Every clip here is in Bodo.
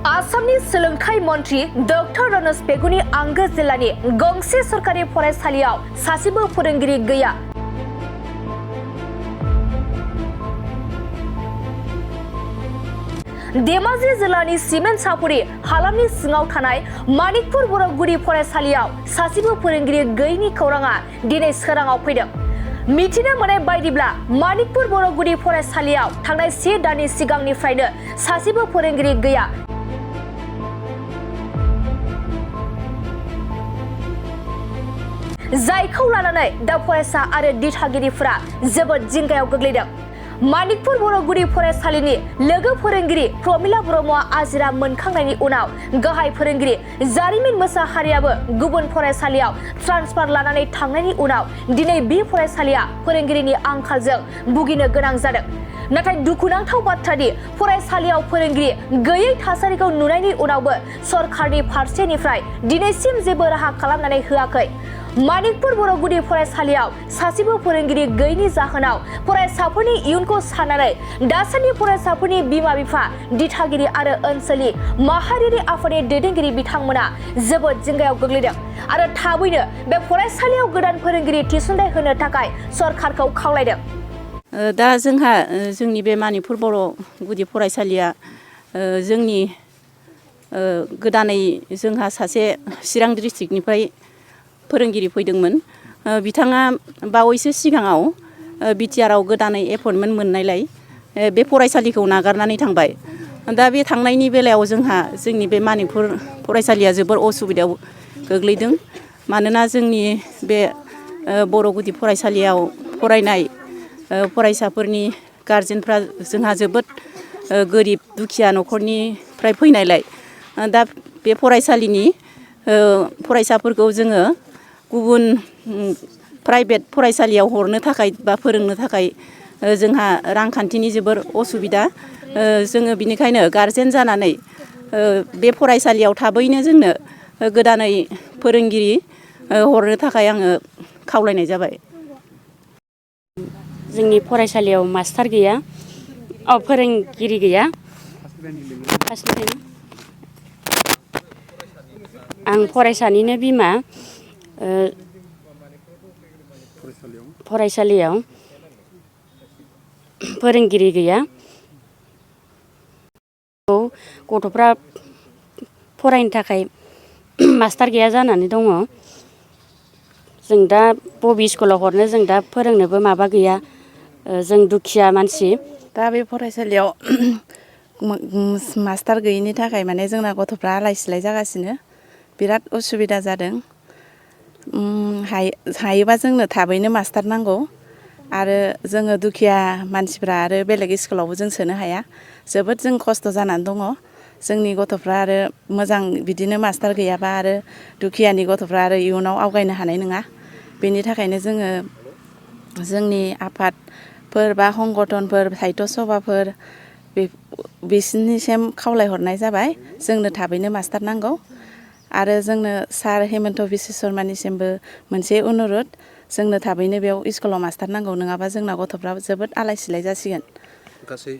आसामनि सोलोंथाइ मन्त्री डक्टर रनज पेगुनि आंगो जिल्लानि गंसे सरकारि फरायसालियाव सासेबो फोरोंगिरि गैया। धेमाजि जिल्लानि सिमेन्ट-सापुरि हालामनि सिङाव थानाय मानिकपुर बर' गुदि फरायसालियाव सासेबो फोरोंगिरि गैयैनि खौराङा दिनै सोराङाव फैदों। मिथिनो मोननाय बायदिब्ला मानिकपुर बर' गुदि फरायसालियाव थांनाय 1 दाननि सिगांनिफ्रायनो सासेबो फोरोंगिरि गैया। जायखौ लानानै दा फरायसा आरो दिथागिरिफोरा जोबोद जिंगायाव गोग्लैदों। मानिकपुर बर' गुदि फरायसालिनि लोगो फोरोंगिरि प्रमिला ब्रह्मआ आजिरा मोनखांनायनि उनाव गाहाय फोरोंगिरि जारिमिन मोसाहारियाबो गुबुन फरायसालियाव ट्रान्सफार लानानै थांनायनि उनाव दिनै बे फरायसालिया फोरोंगिरिनि आंखालजों भुगिनो गोनां जादों। नाथाय दुखुनांथाव बाथ्रादि फरायसालियाव फोरोंगिरि गैयै थासारिखौ नुनायनि उनावबो सरकारनि फारसेनिफ्राय दिनैसिम जेबो राहा खालामनानै होआखै। मानिकपुर बर' गुदि फरायसालियाव सासेबो फोरोंगिरि गैयैनि जाहोनाव फरायसाफोरनि इयुनखौ साननानै दासान्दि फरायसाफोरनि बिमा-बिफा, दिथागिरि आरो ओनसोलनि माहारियारि आफादनि दैदेनगिरि बिथांमोना जोबोद जिंगायाव गोग्लैदों आरो थाबैनो बे फरायसालियाव गोदान फोरोंगिरि थिसनथाइ होनो थाखाय सरकारखौ खावलायदों। दा जोंहा जोंनि बे मानिकपुर बर' गुदि फरायसालिया जोंनि गोदानै जोंहा सासे चिरां डिस्ट्रिक्टनिफ्राय फोरोंगिरि फैदोंमोन। बिथाङा बावैसो सिगाङाव बिटिआरआव गोदानै एपइन्टमेन्ट मोननायलाय बे फरायसालिखौ नागारनानै थांबाय। दा बे थांनायनि बेलायाव जोंनि बे मानिकपुर फरायसालिया जोबोर असुबिदायाव गोग्लैदों। मानोना जोंनि बे बर' गुदि फरायसालियाव फरायनाय फरायसाफोरनि गारजेनफ्रा जोंहा जोबोद गोरिब दुखिया न'खरनिफ्राय फैनायलाय दा बे फरायसालिनि फरायसाफोरखौ जोङो गुबुन प्राइभेट फरायसालियाव हरनो थाखाय बा फोरोंनो थाखाय जोंहा रांखान्थिनि जोबोर असुबिदा। जोङो बिनिखायनो गारजेन जानानै बे फरायसालियाव थाबैनो जोंनो गोदानै फोरोंगिरि हरनो थाखाय आङो खावलायनाय जाबाय। जोंनि फरायसालियाव मास्टार गैया, फोरोंगिरि गैया। आं फरायसानिनो बिमा। फरायसालियाव फोरोंगिरि गैया। गथ'फ्रा फरायनो थाखाय मास्टार गैया जानानै दङ। जों दा बबे स्कुलाव हरनो, जों दा फोरोंनोबो माबा गैया। जों दुखिया मानसि। दा बे फरायसालियाव मास्टार गैयिनि थाखाय माने जोंना गथ'फ्रा आलाय-सिलाय जागासिनो। बिराद उसुबिदा जादों। हायोबा जोंनो थाबैनो मास्टार नांगौ आरो जोङो दुखिया मानसिफ्रा आरो बेलेग स्कुलावबो जों सोनो हाया। जोबोद जों खस्थ' जानानै दङ। जोंनि गथ'फ्रा आरो मोजां बिदिनो मास्टार गैयाबा आरो दुखियानि गथ'फ्रा आरो इयुनाव आवगायनो हानाय नङा। बेनि थाखायनो जोङो जोंनि आफादफोर बा संगठनफोर, साहित्य सभाफोर बिसोरनिसिम खावलायहरनाय जाबाय। जोंनो थाबैनो मास्टार नांगौ आरो जोंनो सार हेमन्त बिश्व शर्मानिसिमबो मोनसे अनुरद, जोंनो थाबैनो बेयाव स्कुलाव मास्टार नांगौ, नङाबा जोंना गथ'फ्रा जोबोद आलाय-सिलाय जासिगोन। गासै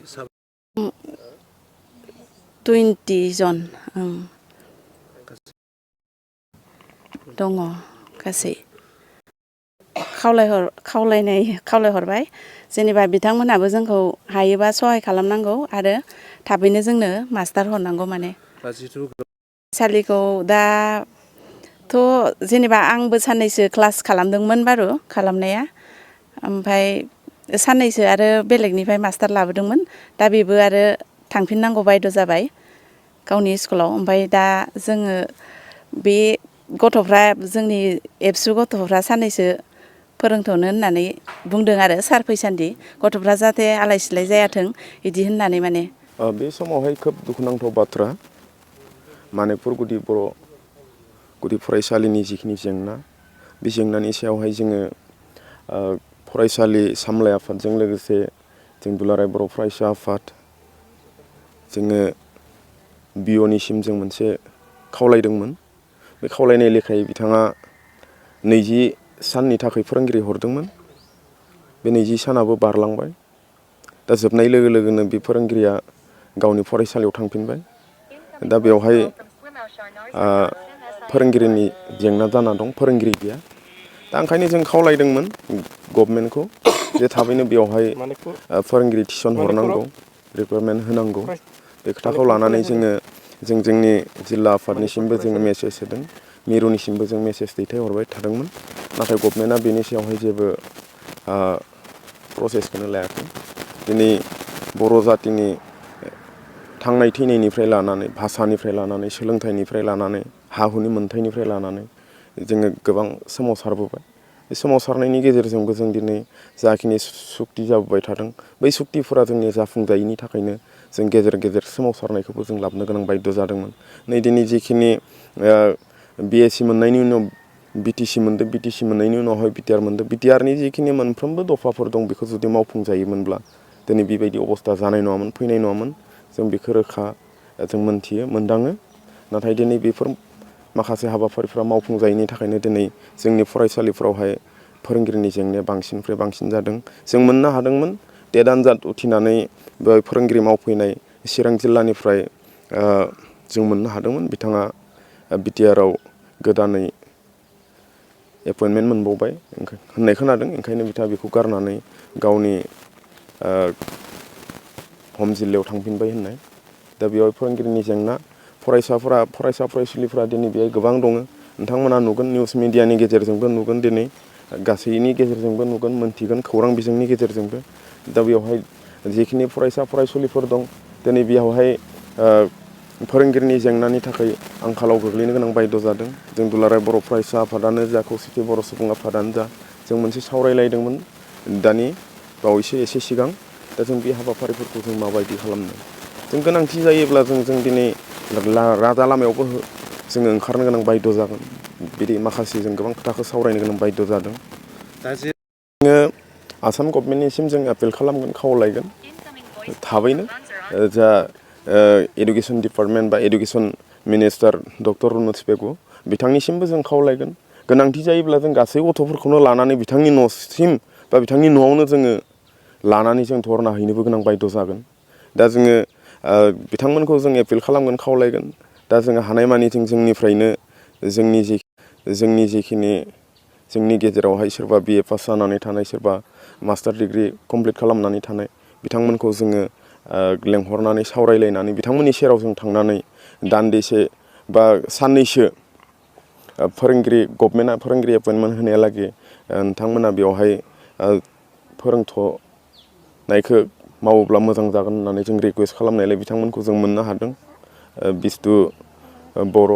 20 जन दङ गासै। खावलायहरबाय जेनेबा बिथांमोनहाबो जोंखौ हायोबा सहाय खालामनांगौ आरो थाबैनो जोंनो मास्टार हरनांगौ। माने फरायसालिखौ दाथ' जेनेबा आंबो साननैसो क्लास खालामदोंमोन बारु खालामनाया, ओमफ्राय साननैसो आरो बेलेगनिफ्राय मास्टार लाबोदोंमोन। दा बेबो आरो थांफिननांगौ बायद' जाबाय गावनि स्कुलाव। ओमफ्राय दा जोङो बे गथ'फ्रा जोंनि एबसु गथ'फ्रा साननैसो फोरोंथ'नो होननानै बुंदों आरो सार फैसान्दि गथ'फ्रा जाहाथे आलाय-सिलाय जायाथों बिदि होननानै। माने बे समावहाय खोब दुखुनांथाव बाथ्रा, मानिकपुर गुदि फरायसालिनि जिखिनि जेंना, बे जेंनानि सायावहाय जोङो फरायसालि सामलाय आफादजों लोगोसे जों दुलाराय बर' फरायसा आफाद, जोङो बिअनिसिम जों मोनसे खावलायदोंमोन। बे खावलायनाय लेखायै बिथाङा 20 साननि थाखाय फोरोंगिरि हरदोंमोन। बे 20 सानाबो बारलांबाय। दा जोबनाय लोगो लोगोनो बे फोरोंगिरिया गावनि फरायसालियाव थांफिनबाय। दा बेवहाय फोरोंगिरिनि जेंना जाना दं, फोरोंगिरि गैया। दा ओंखायनो जों खावलायदोंमोन गभर्नमेन्टखौ जे थाबैनो बेवहाय फोरोंगिरि थिसन हरनांगौ, रिक्रुटमेन्ट होनांगौ। बे खोथाखौ लानानै जों जोंनि जिल्ला आफादनिसिमबो जोङो मेसेज होदों, मिरुनिसिमबो जों मेसेज दैथायहरबाय थादोंमोन। नाथाय गभर्नमेन्टआ बेनि सायावहाय जेबो प्रसेसखौनो लायाखै। दिनै बर' जातिनि थांनाय थैनायनिफ्राय लानानै, भाषानिफ्राय लानानै, सोलोंथाइनिफ्राय लानानै, हा हुनि मोन्थाइनिफ्राय लानानै जोङो गोबां सोमावसारबोबाय। बे सोमावसारनायनि गेजेरजोंबो जों दिनै जाखिनि सुक्ति जाबोबाय थादों, बै सुक्तिफोरा जोंनि जाफुंजायैनि थाखायनो जों गेजेर गेजेर सोमावसारनायखौबो जों लाबोनो गोनां बायध' जादोंमोन। नै दिनै जिखिनि BSc मोननायनि उनाव BTC मोनदों, BTC मोननायनि उनावहाय BTR मोनदों। BTRनि जिखिनि मोनफ्रोमबो दफाफोर दं बेखौ जुदि मावफुंजायोमोनब्ला दिनै बेबायदि अबस्था जानाय नङामोन, फैनाय नङामोन। जों बेखौ रोखा जों मोनथियो, मोनदाङो। नाथाय दिनै बेफोर माखासे हाबाफारिफ्रा मावफुंजायैनि थाखायनो दिनै जोंनि फरायसालिफोरावहाय फोरोंगिरिनि जेंनाया बांसिननिफ्राय बांसिन जादों। जों मोननो हादोंमोन टेट आनजाद उथ्रिनानै फोरोंगिरि मावफैनाय चिरां जिल्लानिफ्राय जों मोननो हादोंमोन बिथाङा BTRआव गोदानै एपइन्टमेन्ट मोनबावबाय होननाय खोनादों। ओंखायनो बिथाङा बेखौ गारनानै गावनि हम जिल्लायाव थांफिनबाय होननाय। दा बेयाव फोरोंगिरिनि जेंना, फरायसा फरायसुलिफ्रा दिनै बेहाय गोबां दङ। नोंथांमोना नुगोन, निउस मिडियानि गेजेरजोंबो नुगोन, दिनै गासैनि गेजेरजोंबो नुगोन, मोनथिगोन, खौरां बिजोंनि गेजेरजोंबो। दा बेवहाय जिखिनि फरायसुलिफोर दं, दिनै बेयावहाय फोरोंगिरिनि जेंनानि थाखाय आंखालाव गोग्लैनो गोनां बायध' जादों। जों दुलाराय बर' फरायसा आफादानो जा, खौसेथि बर' सुबुं आफादानो जा, जों मोनसे सावरायलायदोंमोन दानि बावैसो एसे सिगां। दा जों बे हाबाफारिफोरखौ जों माबायदि खालामनो, जों गोनांथि जायोब्ला जों दिनै राजा लामायावबो जोङो ओंखारनो गोनां बायध' जागोन। बिदि माखासे जों गोबां खोथाखौ सावरायनो गोनां बायध' जादों। दा जोङो आसाम गभर्नमेन्टनिसिम जों आपिल खालामगोन, खावलायगोन थाबैनो जा एडुकेसन डिपार्टमेन्ट बा education minister doctor Ranoj Pegu बिथांनिसिमबो जों खावलायगोन। गोनांथि जायोब्ला जों गासै गथ'फोरखौनो लानानै बिथांनि न'सिम बा बिथांनि न'आवनो जोङो लानानै जों धरना हैनोबो गोनां बायध' जागोन। दा जोङो बिथांमोनखौ जों एपिल खालामगोन, खावलायगोन। दा जोङो हानायमानि जोंनिफ्रायनो जोंनि जिखिनि जोंनि गेजेरावहाय सोरबा BA पास जानानै थानाय, सोरबा मास्टार डिग्रि कमप्लिट खालामनानै थानाय बिथांमोनखौ जोङो लेंहरनानै सावरायलायनानै बिथांमोननि सेराव जों थांनानै दान्दिसे बा साननैसो गभर्नमेन्टआ फोरोंगिरि एपइन्टमेन्ट होनायालागै नोंथांमोना बेवहाय फोरोंथ'नायखौ मावोब्ला मोजां जागोन होननानै जों रिकुवेस्ट खालामनायलाय बिथांमोनखौ जों मोननो हादों। बिस्तु बर'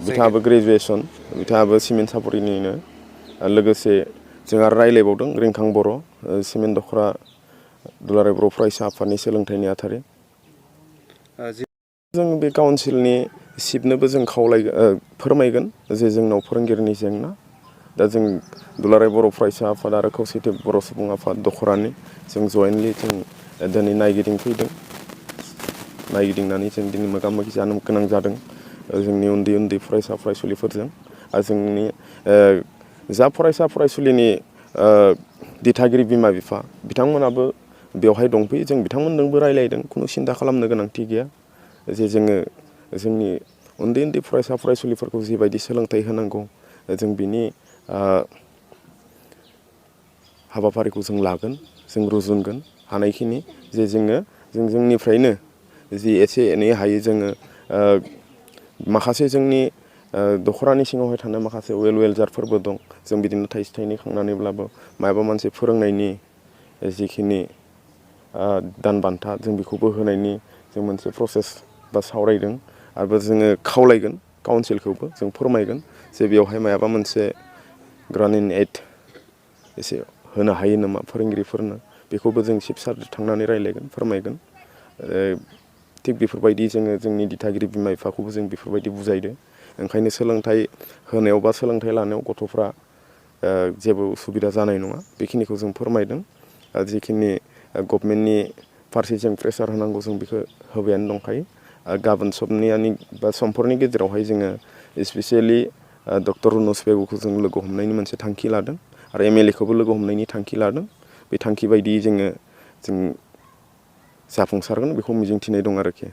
बिथाङाबो ग्रेजुवेसन, बिथाङाबो सिमेन्ट सापरिनिनो। लोगोसे जों आरो रायज्लायबावदों रिंखां बर', सिमेन्ट दख'रा दुलाराय बर' फरायसा आफादनि सोलोंथाइ नेहाथारि। जों बे काउन्सिलनि चिफनोबो जों फोरमायगोन जे जोंनाव फोरोंगिरिनि जेंना। दा जों दुलाराय बर' फरायसा आफाद आरो खौसेथि बर' सुबुं आफाद दख'रानि जों जयेन्टलि जों दिनै नायगिदिंनानै जों दिनै मोगा मोगि जानो गोनां जादों जोंनि उन्दै उन्दै फरायसा फरायसुलिफोरजों। आरो जोंनि जा फरायसुलिनि दिथागिरि बिमा बिफा बिथांमोनाबो बेवहाय दंफैयो। जों बिथांमोनजोंबो रायज्लायदों, खुनु सिन्था खालामनो गोनांथि गैया जे जोङो जोंनि उन्दै उन्दै फरायसा फरायसुलिफोरखौ जिबायदि सोलोंथाइ होनांगौ जों बिनि हाबाफारिखौ जों लागोन, जों रुजुनगोन हानायखिनि जे जों जोंनिफ्रायनो जि एसे एनै हायो जोङो माखासे जोंनि दख'रानि सिङावहाय थानाय माखासे वेलजारफोरबो दं। जों बिदिनो थाइसे थाइनै खांनानैब्लाबो माबा मोनसे फोरोंनायनि जिखिनि दान बान्था जों बेखौबो होनायनि जों मोनसे प्रसेस बा सावरायदों। आरो जोङो खावलायगोन काउन्सिलखौबो जों फोरमायगोन जे बेवहाय माबा मोनसे ग्रान्ट इन एड एसे होनो हायो नामा फोरोंगिरिफोरनो, बेखौबो जों चिफ सारजों थांनानै रायज्लायगोन, फोरमायगोन। थिग बेफोरबायदि जोङो जोंनि दिथागिरि बिमा बिफाखौबो जों बेफोरबायदि बुजायदों। ओंखायनो सोलोंथाइ होनायाव बा सोलोंथाइ लानायाव गथ'फ्रा जेबो उसुबिदा जानाय नङा बेखिनिखौ जों फोरमायदों। जिखिनि गभर्नमेन्टनि फारसे जों प्रेसार होनांगौ जों बेखौ होबायानो दंखायो। गाबोन समफोरनि गेजेरावहाय जोङो स्पेसियेलि डक्टर रनज पेगुखौ जों लोगो हमनायनि मोनसे थांखि लादों आरो MLA खौबो लोगो हमनायनि थांखि लादों। बे थांखि बायदियै जों जाफुंसारगोन बेखौ मिजिंथिनाय दं आरोखि।